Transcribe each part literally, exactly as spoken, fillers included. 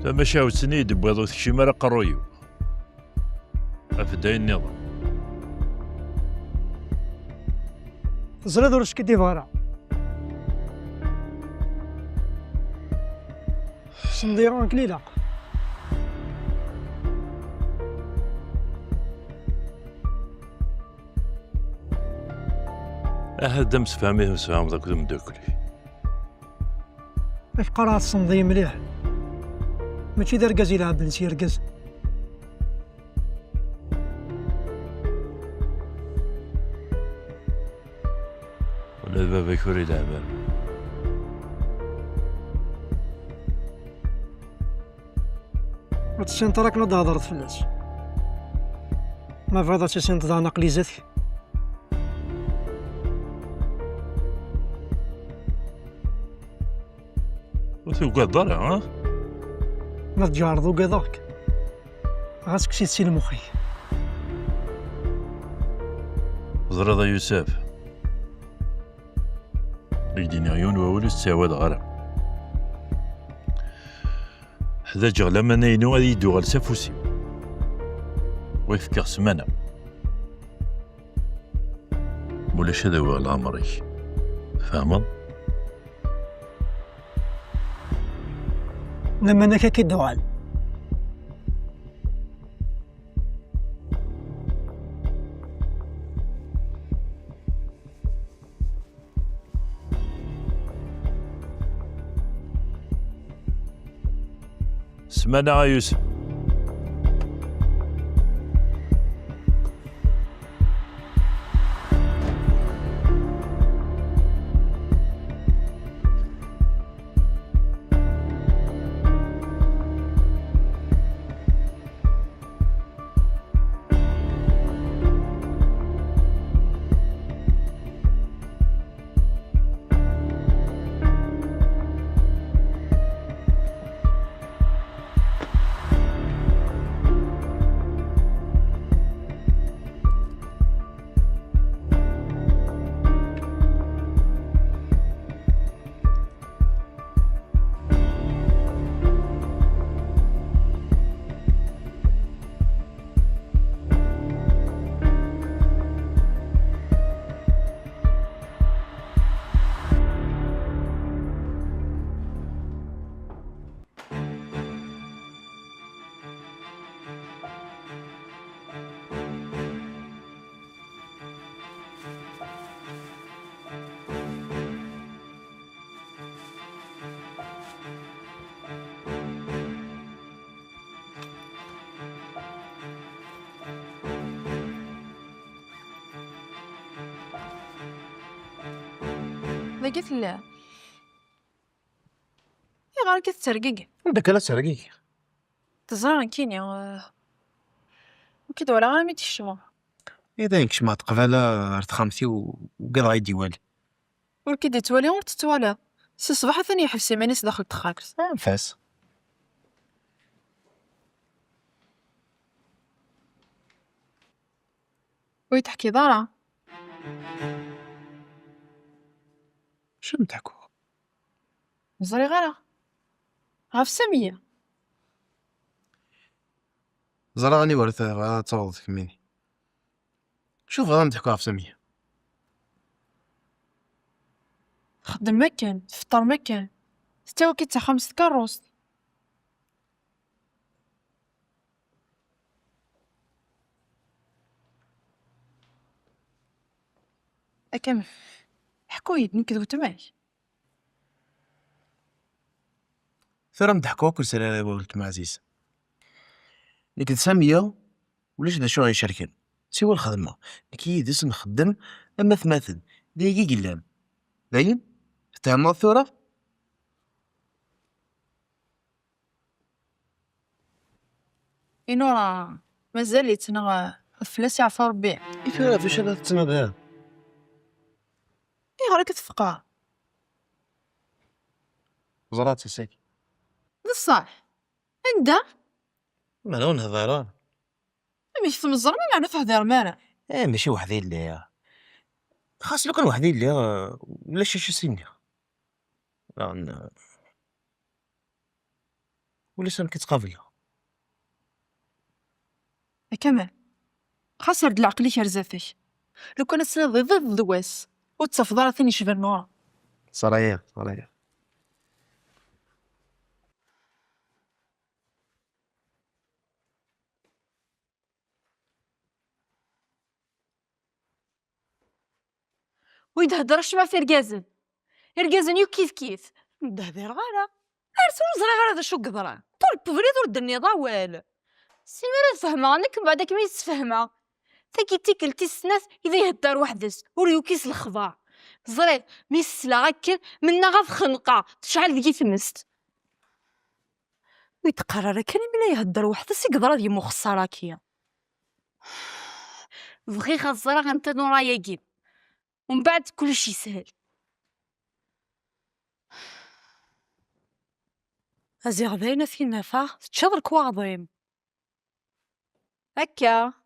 Tamacahut-nni i d-tewwiḍ ur tekcim ara aqerruy-iw. Af-d ayen nniḍen. Teẓriḍ ur skiddibeɣ ara. Sendiɣ akken ilaq. Ahat d amsefham i temsefhameḍ akked umeddakel-ik. Ak qqareɣ tessneḍ-iyi mliḥ. Mačči d argaz ilɛebben s yergazen. Ula d baba-k ur ilɛeb ara. Ur tessineḍ ara akken ad d-thedreḍ fell-as. Ma bɣiḍ ad tissineḍ daɣen aql-i zdat-k. Ur tugadeḍ ara, ha? Ma tǧehreḍ ugadeɣ-k. Ɣas kkes-it si lmux-ik. Teẓriḍ a Yusef, i k-d-iniɣ yiwen wawal ur s-ttɛawadeɣ ara. Ḥdaǧeɣ lamana-inu ad iyi-d-uɣal s afus-iw. Wa fkiɣ ssmana. Mulac ad awiɣ leɛmer-ik. Tfehmeḍ? Lamana-k ad k-id-uɣal. Ssmana a Yusef. Dagi tella. Ayɣer akka tettergigi? Anda akka la ttergigi? Teẓra nekkini, eh, ur k-id-walaɣ armi d-kecmeɣ. I d ayen kecmeɣ-d qbala ɣer texxamt-iw, ugadeɣ ay d-iwali. Ur k-id-ittwali, ur t-tettwaliḍ. Si ṣṣbeḥ atan yeḥbes iman-is daxel texxamt. Anef-as. Ur yi-d-teḥkiḍ ara. Acu am-d-ḥkuɣ? Ur ẓriɣ ara. Ɣef Samiya. Ẓriɣ aniwer tebɣiḍ ad tawḍeḍ kemmini. Acu tebɣiḍ ad am-d-ḥkuɣ ɣef Samiya? Txeddem akken, tfeṭṭer akken. Tettawi-k-id s axxam s tkeṛṛust. Akka, ḥku-yi-d nekk d weltma-k. Tura m-d-ḥkuɣ akk lesrar-iw a weltma ɛziz. Nekk d Samiya, ulac d acu ɣ-icerken. Siwa lxedma. Nekk yid-s nxeddem am atmaten. D ayagi i yellan. Dayen? Tfehmeḍ tura? I Nura, mazal-itt neɣ fell-as iɛfa Rebbi? I tura ɣef acu ara tettnadiḍ? Ayɣer akka tfeqɛeḍ? Ẓriɣ-tt ass-agi. D ṣṣeḥ? Anda? Meɛna ur nhedder ara. Amek tmeẓrem, meɛna ur thedrem ara? Eh, mačči weḥd-i i lliɣ. Xas lukan weḥd-i i lliɣ, eh, ulac acu s-iniɣ. Daɣen, eh, ulac amek i tt-qableɣ. A Kamal, xas err-d leɛqel-ik ar zdat-k. Lukan ad tiniḍ iḍ d wass, ur tettafeḍ ara tin icban Nura. Ẓriɣ, ẓriɣ. Ur yi-d-hedder acemma ɣef irgazen. Irgazen yakk kifkif. Ur d-hdireɣ ara. Ar tura ur ẓriɣ ara d acu i yeḍran. Ṭul n ubrid ur d-tenniḍ awal. Si mi ara d-fehmeɣ nekk, mbeɛd ad kem-id-sfehmeɣ. Tagi d tikkelt tis snat i d ihedder weḥd-s, ur yuki s lexbar. Ẓriɣ, mi s-sleɣ akken, mennaɣ ad xenqeɣ, tecɛel deg-i tmest. Ur yi-d-qqar ara kan imi la ihedder weḥd-s i yeḍra deg-m uxeṣṣar-agi. Bɣiɣ ad ẓreɣ anta Nura-agi. Umbeɛd kullec yeshel. A ziɣ dayen a t-in-afeɣ, teččiḍ lekwaɣeḍ-im. Akka.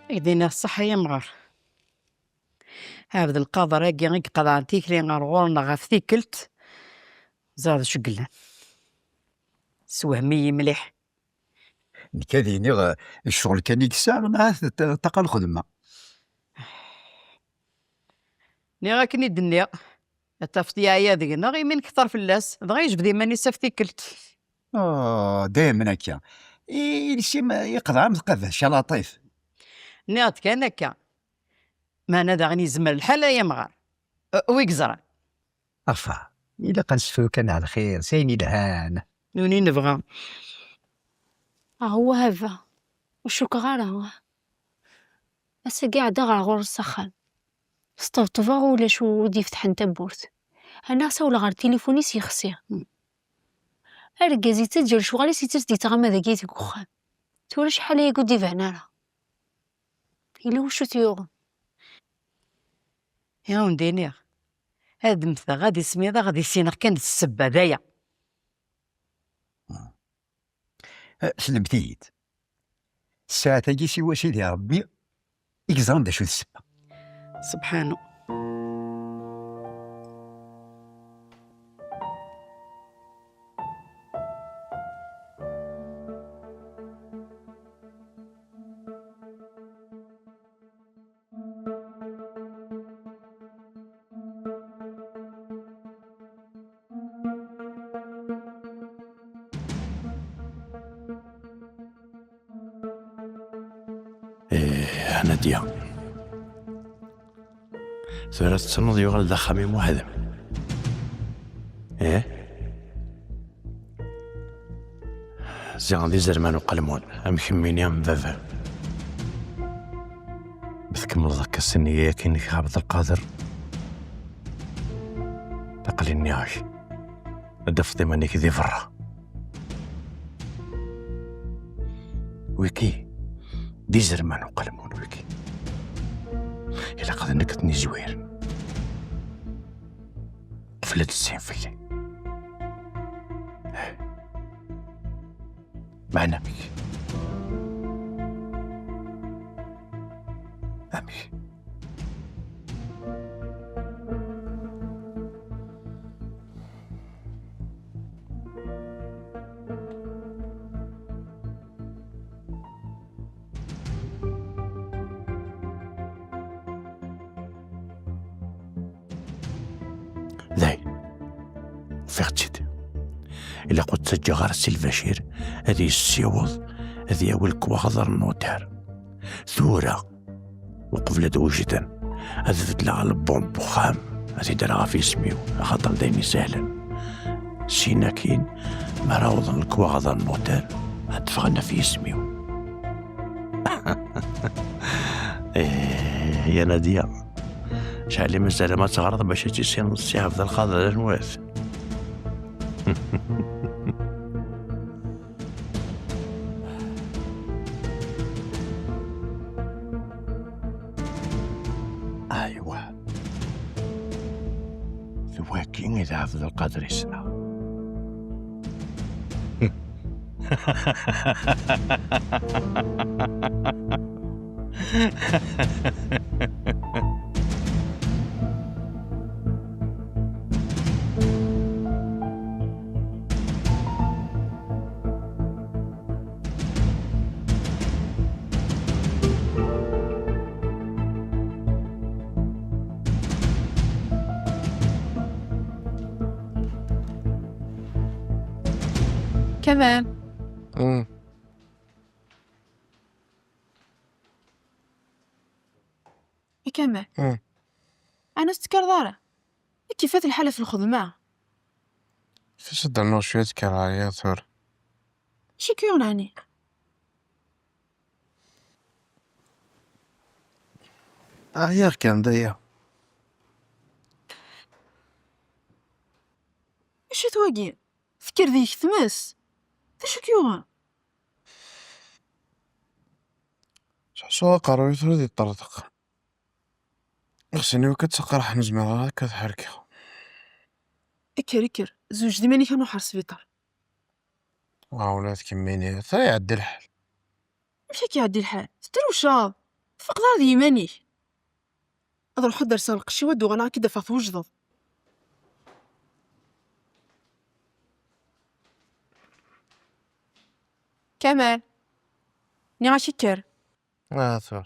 Ad k-d-iniɣ ṣṣeḥḥa ay amɣar. Ɛebd lqader-agi i iqeḍɛen tikli ɣer ɣur-neɣ ɣef tikkelt, ẓer d acu yellan. Swehm-iyi mliḥ. Nekk ad iniɣ, eh, ccɣel kan i yesɛa, neɣ ahat t-, ṭṭaqa lxedma. Nniɣ akken i d-nniɣ, ad tafeḍ yeɛya deg-neɣ, imi nekter fell-as, dɣa yejbed iman-is ɣef tikkelt. Oh, daymen akka. I, iles-im iqḍeɛ am tqabact, a Laṭif. Nniɣ-d kan akka. Meɛna daɣen yezmer lḥal ay amɣar. Eh, wi yeẓran? Afa, ilaq ad nesfru kan ar lxir, s ayen ilhan. Nuni nebɣa. Ah, wa haba. Ur cukkeɣ ara. Ass-agi ɛeddaɣ ɣer ɣur-s s axxam. Sṭebṭbeɣ ulac ur d-yefteḥen tawwurt. Anaɣ sawleɣ ɣer tilifun-is yexsi. Argaz yettaǧǧa lecɣal-is yettas-d yettɣama dagi deg uxxam. Tura acḥal ayagi ur d-iban ara. Yella wacu t-yuɣen. I awen-d-iniɣ, ad mmteɣ, ad ismiḍ, ad issineɣ kan d ssebba, d aya. Eh, slemt-iyi-d. Ssaɛt-agi siwa Sidi Ṛebbi i yeẓran d acu d ssebba. Subḥanu. Ih, a Nadya. Tura tettnaḍ yuɣal d axxam-im weḥd-m. Ih? Ziɣen d izerman uqelmun, am kemmini am baba-m. Ma tkemmleḍ akka s nniya-agi-inek ɣer Ɛebdelqader, aql-i nniɣ-ak, ad d-tafeḍ iman-ik di berra. Wiki d izerman uqelmun, wiki. Ilaq d nekk ad ten-izwiren. Qbel ad d-tessin fell-i. Meɛna amek? Amek? Dayen, ufiɣ-tt-id. Ilaq ur ttaǧǧaɣ ara Si Lbacir ad yessiweḍ ad yawi lekwaɣeḍ ɣer nutar. Tura, uqbel ad wejden, ad beddleɣ album n uxxam, ad t-id-rreɣ ɣef yisem-iw, axaṭer d ayen isehlen. Sin akin, mi ara awḍen lekwaɣeḍ ɣer nutar, ad d-ffɣen ɣef yisem-iw. Ih, ya Nadya. Acḥal i mazal ma teɣreḍ bac ad tissineḍ Si Ɛebdelqader Anwat? Aywa. Wagi i d Ɛebdelqader yesneɣ. Kamal. Mm. I Kamal. Mm. Ɛni ur tettkaleḍ ara? Kifat lḥal ɣef lxedma. Fis ad d-rnuɣ cwiya tkerra tura. Acu k-yuɣen ɛni? Ɛyiɣ kan d aya. Acu-t wagi? Tekker deg-k tmes. D acu k-yuɣen? Ttḥussuɣ aqerruy tura di ṭṭerḍeq. Ixṣimen-iw akka ttaqraḥen, ur zmireɣ ara akka ad ḥerkeɣ. Kker, kker, zewǧ d iman-ik ad nruḥ ɣer sbiṭar. Wa ula d kemmini, tura iɛedda lḥal. Amek ad k-iɛeddi lḥal? Tedrewceḍ. Tfaqeḍ ara d yiman-ik. Ad ruḥeɣ ad d-rseɣ lqecc-iw, ad d-uɣaleɣ ad k-id-afeɣ twejdeḍ. Kamal. Nniɣ-ak kker. Ah, tura.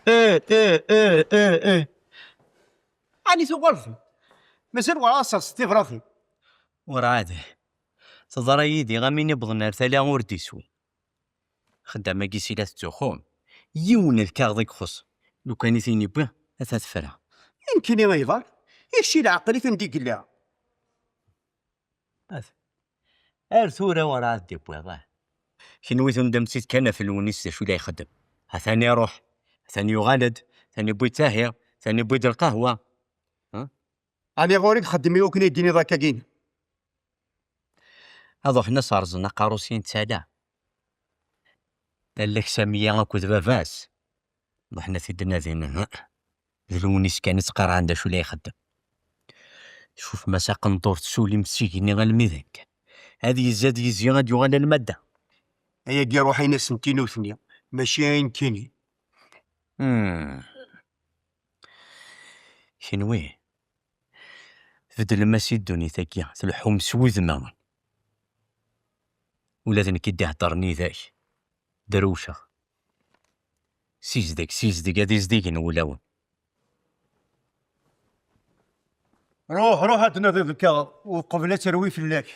Eh, eh, eh, eh, eh. Ɛni tuɣaleḍ-d? Mazal werɛad ad serseḍ tibratin? Werɛad. Teḍra yid-i am win iwwḍen ar tala ur d-iswi. Xeddam-agi si la tettzuxxum. Yiwen lkaɣeḍ i ixuṣṣ. Lukan i t-in-iwwi, ata tefra. I nekkini ayɣer? I kečč i leɛqel i ten-d-igella. At. Ar tura werɛad d-iwwiḍ, ah. Kenwi tundam-tt-id kan ɣef Lewnis d acu i la ixeddem. Atan iruḥ, atan yuɣal-d, atan iwwi-d tahi, atan iwwi-d lqahwa. Ha? Ɛni ɣur-i txeddem i wakken i d-tiniḍ akkagin? Ad ruḥen ad s-rẓen aqerru-s i n tala. Lalla-k Samiya akked baba-s. Ruḥen ad t-id-nadin, uhu. D Lewnis kan i ttqarɛen d acu la ixeddem. Tcufem-as aqenṭur, tessulim s igenni almi d nekk. Ad yezzi, ad yezzi, ad yuɣal alma d da. Ayagi ruḥ-in-asen-t i nutni, mačči i nekkini. Hmm. Kenwi, beddlem-as i ddunit-agi, tleḥḥum s wudmawen. Ula d nekk i d-iheddren yid-k, drewceɣ. Sizdeg, sizdeg, ad izdigen wulawen. Ruḥ, ruḥ ad tnadiḍ lkaɣeḍ, uqbel ad terwi fell-ak.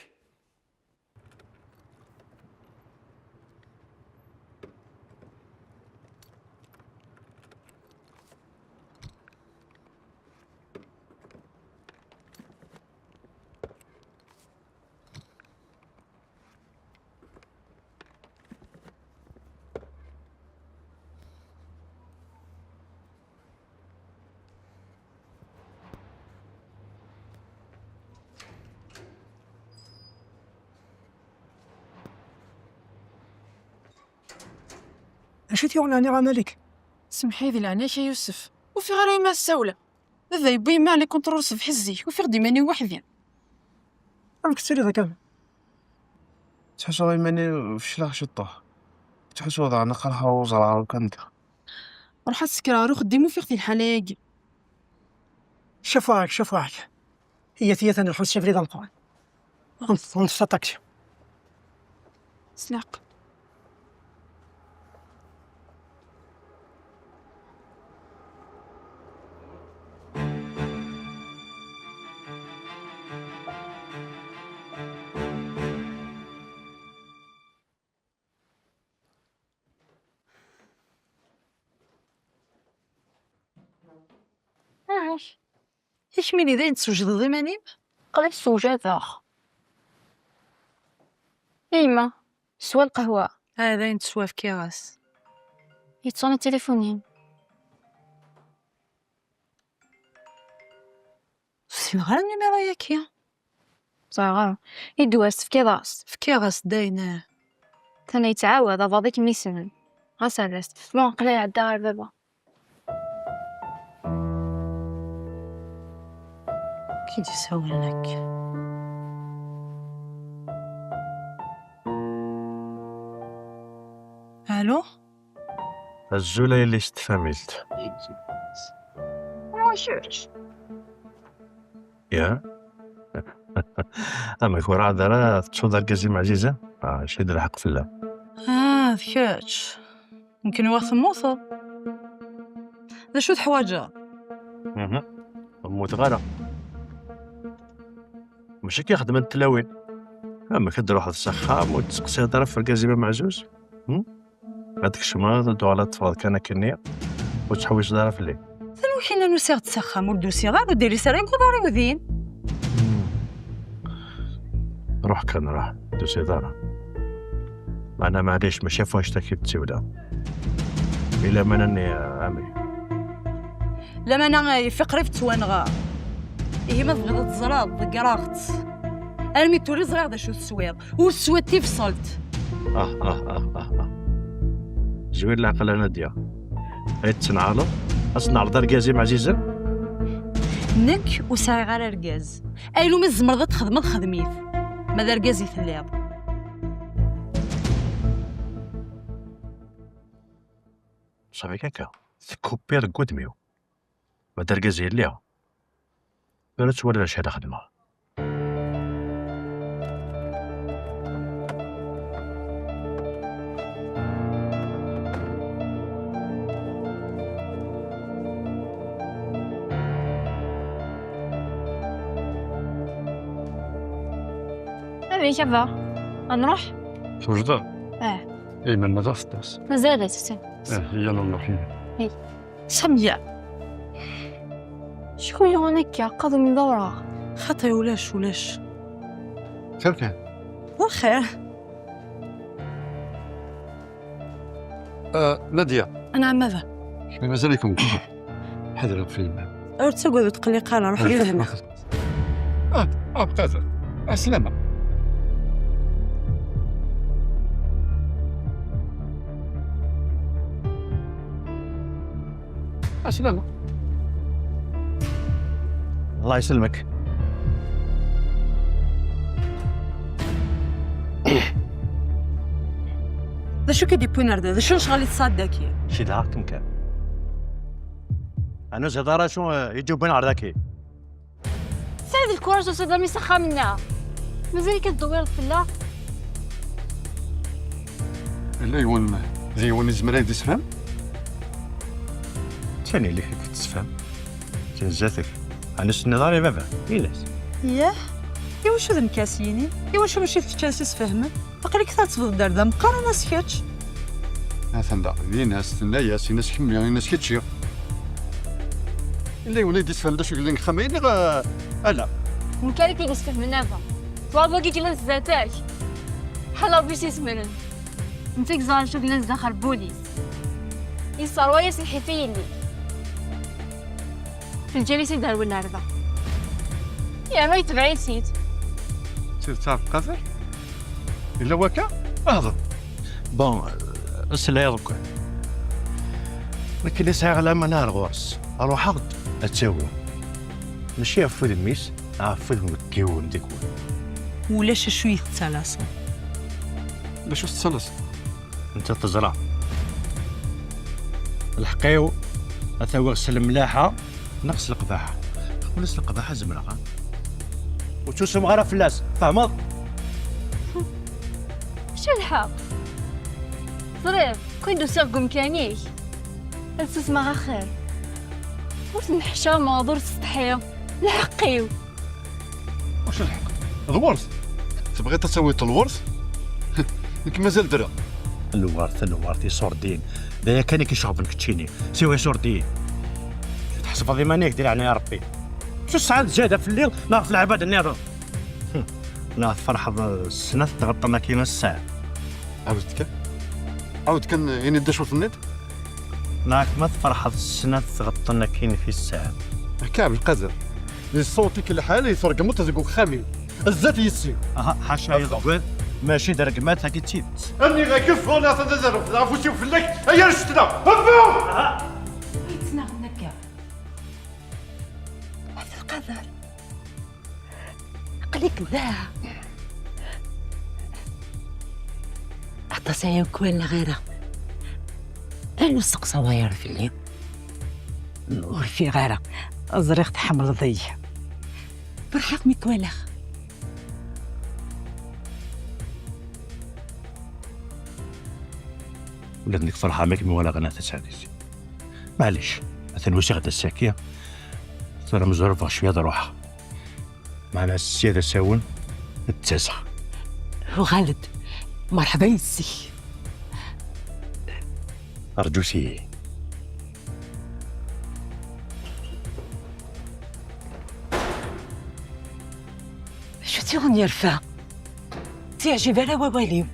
Acu t-yuɣen ɛni a Malik? Semmeḥ-iyi di leɛnaya-k a Yusef. Ur fiɣ ara yemma ssawleɣ. Baba yewwi yemma les contrôles ṣṣbeḥ zik, ufiɣ-d iman-iw weḥd-i. Amek tettiliḍ akka? Ttḥussuɣ iman-iw fecleɣ ciṭṭuḥ. Ttḥussuɣ daɣen aqerḥ ur ẓerreɣ ara kan deg. Ruḥ ad tekker ɣer uxeddim, ufiɣ-t i lḥala-agi. Cafuɛek, cafuɛek. Iyyat, iyyat, ad nruḥ s abrid ameqqran. Ad neṭṭef aṭaksi. S leɛqel. Amek? I kemmini dayen tsewjdeḍ iman-im? Qrib sewjadeɣ. A yemma, teswa lqahwa? Ah, dayen teswa, fkiɣ-as. Yettṣuni tilifun-im. Ur ssineɣ ara numéro-yaki. Ẓriɣ ara. Idwas, tefkiḍ-as? Fkiɣ-as dayen, ah. Tana yettɛawad, abaḍ i kem-isellen. Ɣas err-as. Bon, aql-i ɛeddaɣ ɣer baba. Ki d-isawlen akka. Allô? Azul a yelli-s n tfamilt. Anwa kečč? Ya? Amek, werɛad ara tettuḍ argaz-im ɛzizen? Ah, mačči d lḥeqq fell-am. Ah, d kečč. Nekk nwiɣ temmuteḍ. D acu teḥwaǧeḍ? Mhm. Ur mmuteɣ ara. Mačči akka i xedment tlawin. Amek ad d-truḥeḍ s axxam ur d-testeqsiḍ ara ɣef urgaz-im ameɛzuz? Hmm? Ad tkecmeḍ, ad d-tuɣaleḍ ad teffɣeḍ kan akkenni, ur tettḥewwiseḍ ara fell-i. Tanwi k-yennan usiɣ-d s axxam, ur d-usiɣ ara, ur d-iris ara deg uḍar-iw din. Hmm. Ruḥ kan, ruḥ, ur d-tusiḍ ara. Meɛna maɛlic, mačči ɣef wannect-agi i d-tsiwleḍ. I lamana-nni, a ɛemmi? Lamana, eh, yeffi qrib ttwanɣa. Ihi ma tebɣiḍ ad teẓreḍ, ḍeggreɣ-tt. Armi d tura ẓriɣ d acu teswiḍ. Ur teswiḍ tibṣelt. Ah, ah, ah, ah, ah. Zwir leɛqel a Nadya. Ay tettenɛaleḍ? Ad tneɛleḍ argaz-im ɛzizen? Nekk ur sɛiɣ ara argaz. Ayen umi tzemreḍ ad txedmeḍ, xdem-it. Ma d argaz i telliḍ. Ṣafi akka, tekkupiḍ deg wudem-iw. Ma d argaz i lliɣ, tura ad twaliḍ acu ara xedmeɣ. Amek a baba? Ad nruḥ? Twejdeḍ? Eh. Eh, melmi ad aɣ-teṭṭes? Mazal, a sisi. Eh, iyya ad nruḥ. Samya. Cku yuɣen akka, qadem d awraɣ. Xaṭi, ulac, ulac. Xir kan. Lxir. Ah, Nadya. Anɛam, baba. Kemm mazal-ikem. Ḥader ɣef yemma. Ur ttagad, ur tqelliq ara, ruḥ yid-neɣ. Ah, ah, Qader. Ɛeslama. Ɛeslama. Allah yesselmek. D acu i k-id-yewwin ar da? D acu n ccɣel i tesɛiḍ daki? Cedhaɣ-kem kan. Ɛni ur teẓriḍ ara acu, eh, i d-yewwin ar daki? Tesɛiḍ lkuraǧ ad tusiḍ s axxam-nneɣ. Mazal-ik ad tdewwireḍ fell-aɣ? Yella yiwen, d yiwen izmer ad d-isefhem? Atan yelli-k ad k-tessefhem. Atan zdat-k. Ɛni ur s-tenniḍ ara i baba? Ini-as. Yah? Iwacu d nekk ara s-yini? Iwacu mačči d kečč ara s-isfehmen? Aql-ik tɛettbeḍ-d ar da meqqar, ini-as kečč. Atan daɣ, ini-as, tenna-yas, ini-as kemmi, ini-as kečči. Yella yiwen i d-isfehmen d acu yellan deg uxxam-agi neɣ, eh, ala? Nekk ara k-id-isfehmen a baba. Twalaḍ wagi yellan zdat-k? Ḥala Ṛebbi s-ismeren. Netta i yeẓran acu yellan zdaxel n wul-is. Yesserwa-yas lḥif i yelli. Teǧǧa-yi-tt-id ar win ar da. Yerna yetbeɛ-itt-id. D tidet a Ɛebd Qader? Yella wakka? Hḍer. Bon, euh, sliɣ kan. Nekk la sɛiɣ laman ar ɣur-s. Ruḥeɣ-d ad tt-awiɣ. Mačči ɣef wudem-is, ɣef wudem n yiwen deg-wen. Ulac acu i tettalaseḍ. D acu tettalaseḍ? Netta teẓra. Lḥeqq-iw, ad t-awiɣ s lemlaḥa neɣ s leqbaḥa. Ula s leqbaḥa zemreɣ, ha? Ur ttusumeɣ ara fell-as, tfehmeḍ? Mačči lḥeqq. Ẓriɣ, kwi d-usiɣ deg umkan-ik. Ad susmeɣ axir. Ur tenneḥcameḍ, ur tsetḥiḍ. Lḥeqq-iw. Wacu lḥeqq? D lwert. Tebɣiḍ ad tawiḍ lwert? Nekk mazal ddreɣ. Lwert, lwert, iṣurdiyen. D aya kan i k-iceɣben keččini. Siwa iṣurdiyen. Tḥesbeḍ iman-ik di leɛnaya Rebbi. Acu tesɛiḍ zzyada fell-i neɣ ɣef lɛibad nniḍen? Neɣ tferḥeḍ s snat tɣeṭṭen akkin s ssaɛa? Ɛawed kan. Ɛawed kan, ini-d d acu tenniḍ? Neɣ ma tferḥeḍ s snat tɣeṭṭen akkin fi ssaɛa? Akka, Ɛebdelqader. Di ṣṣut-ik lḥal i tregmeḍ deg uxxam-iw. Zdat yes-i. Aha, ḥaca iḍeggal, mačči d rregmat, agi d tidet. Aniɣ-ak ffɣen a tadazarut, ɣef usiw fell-ak, ay arcetna! Ffeɣ! Yettnaɣen akka. Ɛebdelqader. Aql-ik da. Aṭas aya ur k-walaɣ ara. Anu steqsaḍ ara fell-i? Ur fiɣ ara. Ẓriɣ tḥemmleḍ-iyi. Ferḥeɣ mi k-walaɣ. Ula d nekk ferḥeɣ mi kem-walaɣ a Nna Taseɛdit. Maɛlic, atan usiɣ-d ass-agi. Tura mzurbeɣ cwiya ad ruḥeɣ. Meɛna sya d asawen, ad d-ttaseɣ. Uɣal-d. Merḥba yes-k. Rǧut-iyi. Acu tt-yuɣen yerfa? Ur tt-yeɛjib ara wawal-iw.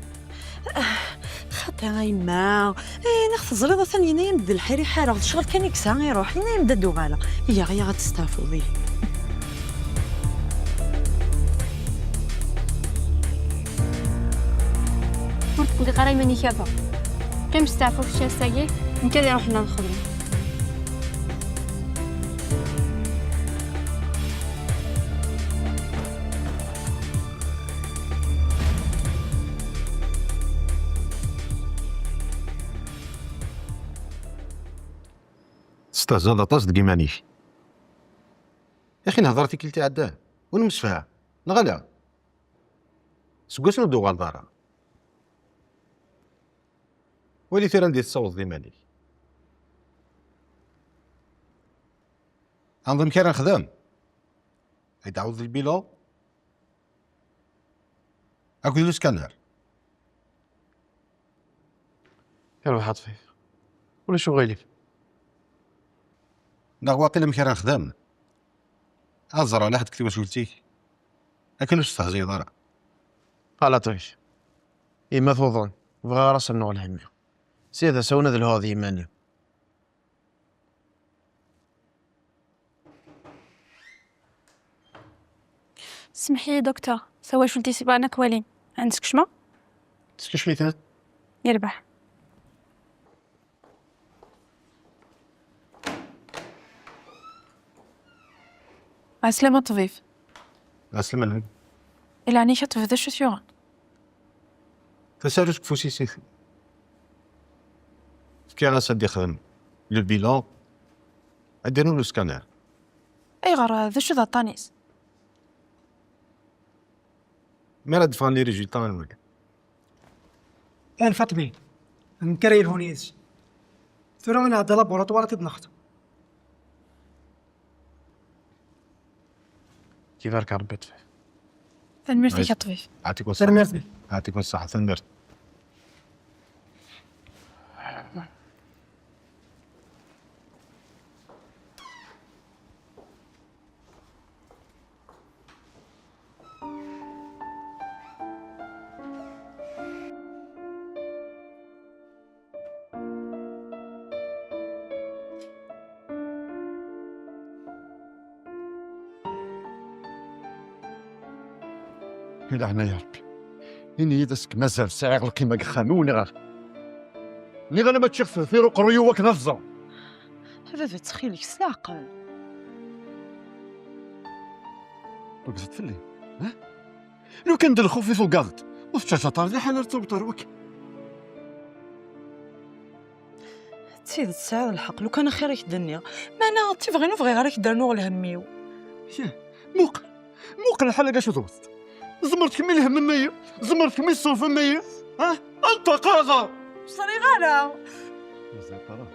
Xaṭi a yemma, ayen i ɣ-teẓriḍ atan yenna-yam-d d lḥir i ḥareɣ, d ccɣel kan i yesɛa iruḥ, yenna-yam-d ad d-uɣaleɣ. Yyaɣ, yyaɣ ad testeɛfuḍ, ihi. Ur tqelliq ara iman-ik a baba. Qqim steɛfu kečč ass-agi, nekk ad iruḥen ad xedmeɣ. Testehzaḍ aṭas deg iman-ik. Yaxi nehḍer tikkelt iɛeddan, ur nemsefham, neɣ ala? Seg wasmi ur d-tuɣaleḍ ara. Wali tura anda i tessawḍeḍ iman-ik. Ɛreḍ amek ara nexdem. Ad d-ɛawdeḍ lbilan akked luskanner. Yerbeḥ a ṭbib. Ulac uɣilif. Neɣ waqil amek ara nexdem? Ad ẓreɣ laḥed deg twacult-ik. Akken ur testehziyeḍ ara. Qal a ṭbib. Yemma tuḍen. Bɣiɣ ara s-rnuɣ lhemm-iw. Sya d asawen ad lhuɣ d yiman-iw. Smeḥ-iyi, docteur, tawacult-is bɣan ad k-walin. Ad n-skecmeɣ? Skecm-iten. Yerbeḥ. Ɛeslama a ṭṭbib. Ɛeslama. Ilaɛni-k a ṭṭbib, d acu t-yuɣen? Tasarut deg ufus-is. Fkiɣ-as ad d-ixdem le bilan, ad d-irnu le scanner. Ayɣer? D acu d aṭṭan-is? Mi ara d-ffɣen les résultats, ad nwali. A Lfaṭmi, d nekk ara yelhun yid-s. Tura ad nɛeddi laboratoire ad t-id-nexdem. Ibarek Rebbi a ṭṭbib. Tanemmirt-ik a ṭṭbib. Ɛaṭikum ṣṣeḥḥa. Tanemmirt-ik. Ɛaṭikum ṣṣeḥḥa, tanemmirt. Di leɛnaya Rebbi, ini-yi-d ass mazal sɛiɣ lqima deg uxxam-iw, niɣ ala? Niɣ ala ma ččiɣ fehti uqerruy-iw akken ad ẓreɣ. A baba, ttxil-k, s leɛqel. Tugzeḍ fell-i, ha? Lukan d lxuf i tugadeḍ, ur tettaǧǧaḍ ara liḥala ar tawḍeḍ ar wakka. D tidet tesɛiḍ lḥeqq, lukan axir i k-d-nniɣ. Meɛna d tibɣin ur bɣiɣ ara k-d-rnuɣ lhemm-iw. Yah, muqel, muqel lḥal-agi acu tewweḍ. Tzemreḍ kemm i lhemm am waya? Tzemreḍ kemm i ṣṣenf am waya? Ha? Anṭeq ara! Ur ẓriɣ ara. Ur ẓriɣ ara.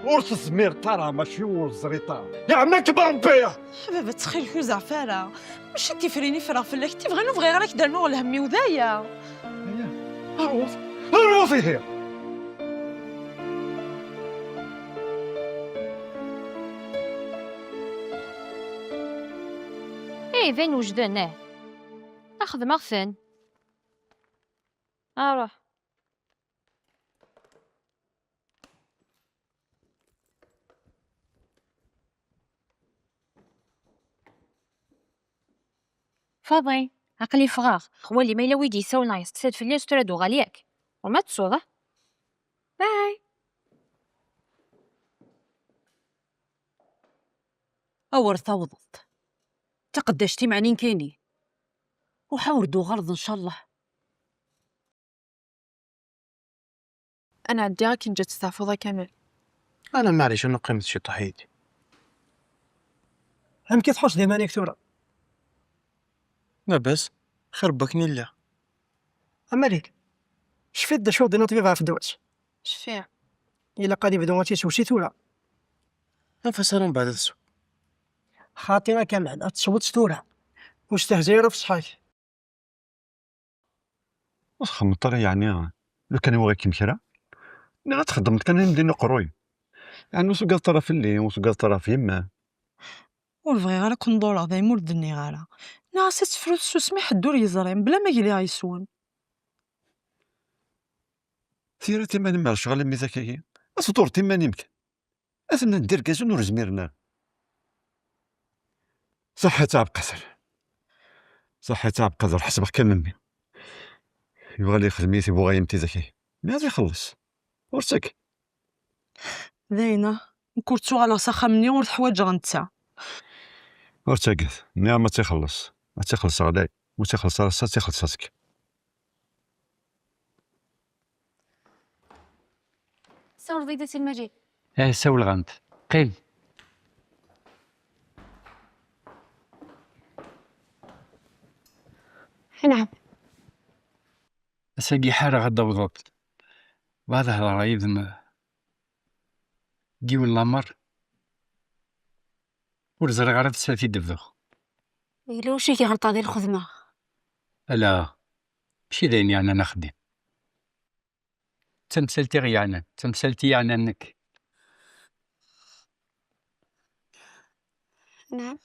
Ur tezmireḍ ara, mačči ur ẓriɣ ara. Yeɛma-kem Rebbi! A baba, ttxil-k, ur zeɛf ara. Mačči d tifrin i ffreɣ fell-ak, d tibɣin ur bɣiɣ ara k-d-rnuɣ lhemm-iw, d aya. Aya? Rwuḍ! Rwuḍ ihi! Eh, d ayen wejden, eh. Xedmeɣ-ten. Aruḥ. Faḍi, aql-i ffɣeɣ. Xwali ma yella wi d-yessawlen ɣer yesteqsa-d fell-as, tura ad uɣal yak. Uma tettuḍ, ah? Bye. Awer tawḍeḍ. Taqeddact-im ɛni nekkini. Uḥawer d-uɣaleḍ, ncallah. Ad nɛeddi akken ǧǧa testeɛfuḍ a Kamal. Ala maɛlic, ad neqqimet ciṭuḥ yid-i. Amek i tḥuṣṣeḍ iman-ik tura? Labas, xir n wakken i lliɣ. A Malik, cfiḍ d acu i ɣ-d-yenna ṭṭbib ɣef ddwa-s? Cfiɣ. Ilaq ad ibdu ad tt-isew si tura. Anef-as ara mbeɛd ad tsew. Xaṭi a Kamal, ad tesweḍ s tura. Ur stehzay ara ɣef ṣṣeḥḥa-k. Ur txemmeḍ ara yeɛni lukan i waɣ-ikem kra? Nniɣ ad txeddmeḍ kan ayendin uqerruy. Yeɛni ur tugadeḍ ara fell-i, ur tugadeḍ ara ɣef yemma. Ur bɣiɣ ara ad ken-ḍureɣ, daymi ur d-nniɣ ara. Nniɣ-as ad tefru tsusmi, ḥedd ur yeẓri, mebla ma gliɣ yes-wen. Tira timan-im ar ccɣel imi d akagi. Ad tuḍureḍ iman-im kan. Ad ten-neddi irgazen ur zmiren ara. Ṣaḥḥa a Ɛebqader. Ṣaḥḥa a Ɛebqader, ḥesbeɣ kan mmi. Yuɣal yexdem-iyi tibuɣayin n tidak-agi. Mi ad ixelleṣ. Ur ttag. Dayen, ah, nekk ur ttuɣaleɣ s axxam-nni, ur t-ḥwaǧeɣ netta. Ur ttagad, nniɣ-am ad tt-ixelleṣ. Ad tt-ixelleṣ ɣlay. Ur tt-ixelleṣ ara ass-a, ad tt-ixelleṣ azekka. Sawleḍ-iyi-d a Si Lmajid. Eh, sawleɣ-am-d. Qqim. Anɛam. Ass-agi ḥareɣ ad d-awḍeḍ. Bɣiɣ ad hedreɣ yid-m deg yiwen lamer. Ur ẓriɣ ara d sat i d-bduɣ. Yella wacu i k-ɣelṭeɣ di lxedma? Ala, mačči d ayen yeɛnan axeddim. D tamsalt i ɣ-yeɛnan, d tamsalt i yeɛnan nekk. Neɛm.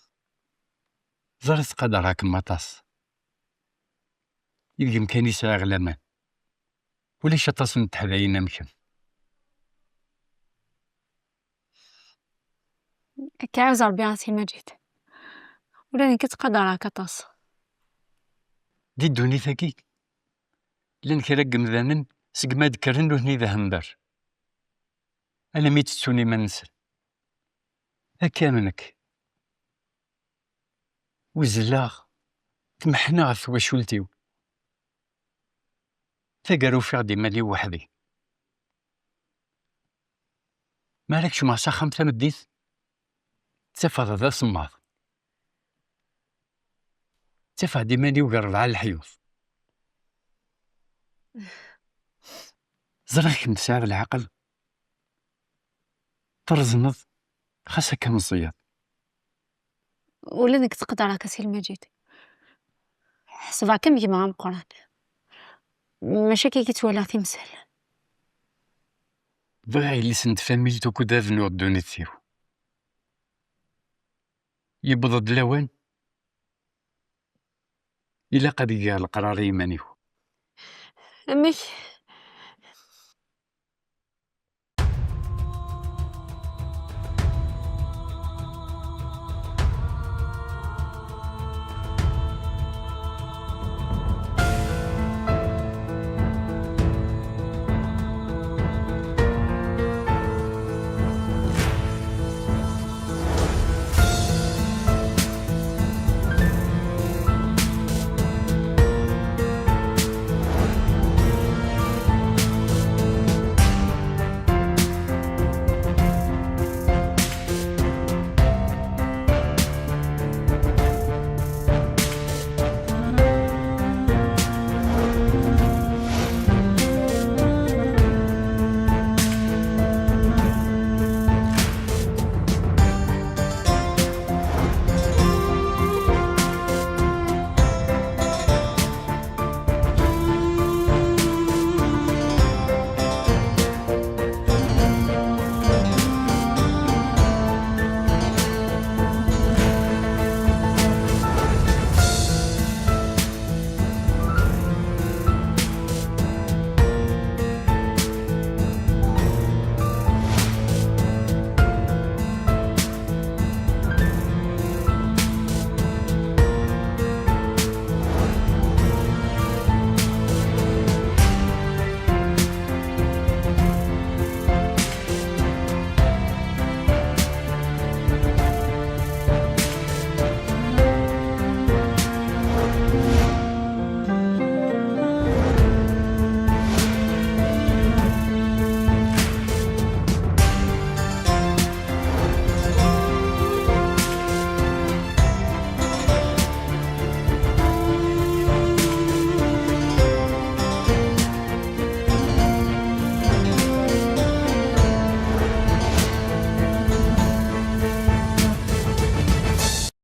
Ẓriɣ ttqadareɣ-kem aṭas. Deg-m kan i sɛiɣ laman. Ulac aṭas n teḥdayin am kemm. Akka ɛuz Ṛebbi a Si Lmajid. Ula d nekk ttqadareɣ-k aṭas. Di ddunit-agi, llan kra n yemdanen segmi ad d-kkren nutni d ahember. Alammi ttettun iman-nsen. Akka am nekk. Uzzleɣ, tmeḥneɣ ɣef twacult-iw. Taggara ufiɣ-d iman-iw weḥd-i. Mi ara kecmeɣ s axxam tameddit, ttafeɣ-d d asemmaḍ. Ttafeɣ-d iman-iw gar rebɛa leḥyuḍ. Ẓriɣ kemm tesɛiḍ leɛqel. Trezneḍ, xas akka meẓẓiyeḍ. Ula d nekk ttqadareɣ-k a Si Lmajid. Ḥesbeɣ-k am gma ameqqran. Mačči akka i k-ttwaliɣ timsal. Bɣiɣ yelli-s n tfamilt ukud ad nuɣ ddunit-iw. Yewweḍ-d lawan. Ilaq ad geɣ leqrar i yiman-iw. Amek?